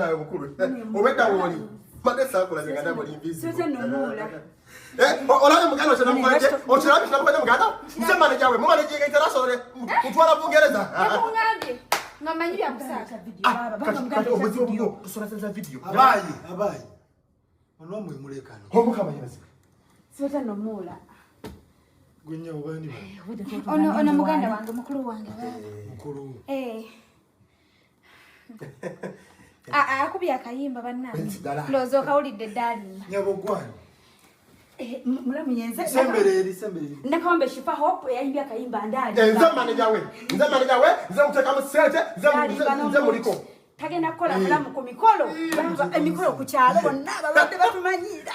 Muganda we mukulu. Obedda wooli. Mbadde saakulabye nga ndaba oli invisible. Sose nomuula. Eh, olabye muganda wo kyenamukoledde? Okirabye kyenamukoledde muganda wo? Nze manager we, mumanaginga international, mutwala Bungereza. Yakuŋŋambye nga mmanyi byakusaaga. Ah, kati obuzibu bwo tusobola senza video. Abayi, abayi. Ono mwe mulekano. Omukama yebazibwe. Sose nomuula. Gwe obani ba? Ono muganda wange, mukulu wange. Mukulu. Eh. Akubye akayimba bannange. Ndowooza okawulidde ddaali. Nyabo gwani. Eh, mulamu yenze. Sembereri, sembereri. Nakawombe Shifa Hope eyayimbye akayimba ndaali. Eh, nze manager we. Nze manager we, nze muteekamu ssente, nze muliko. Tagenda kukola mulamu ku mikolo. Emikolo ku kyalo bonna abalwadde batumanyiira.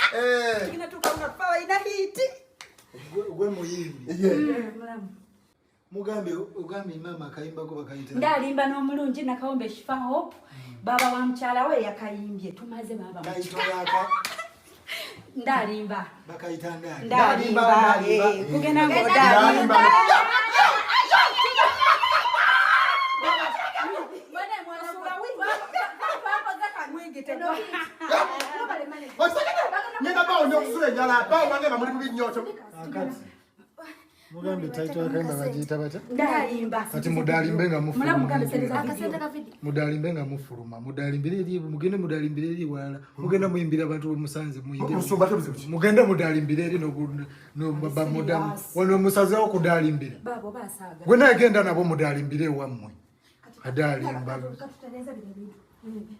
Tugenda tuuka nga ffe balina hiiti. Gwe muyimbi. Mulamu. Mugambe ogambe maama akayimbako bakayita. Ndalimba n'omulungi Nakawombe Shifa Hope baba wa mukyala we yakayimbye tumaze baba. Kayitoyaka. Ndalimba. Bakayita ndali. Ndalimba. Kugenda ng'odalimba. Ngenda bawo n'okusula enjala bawo bange bamuli bubi nnyo. Akati. Mugambe title akaimba bagiyita batya? Ndalimba. Kati mudalimbe nga mufuluma. Mulamu Mudalimbire nga mufuluma. Mudalimbire eri mugende mudalimbire eri walala. Mugenda muyimbira abantu bemusanze muyimbire. Musumba tebuzibu ki? Mugende mudalimbire eri no baba mudamu. Wano musazeewo kudalimbira. Babo basaaga. Gwe naye genda nabo mudalimbire ewammwe. Adalimba. Katutereeza bino ebintu.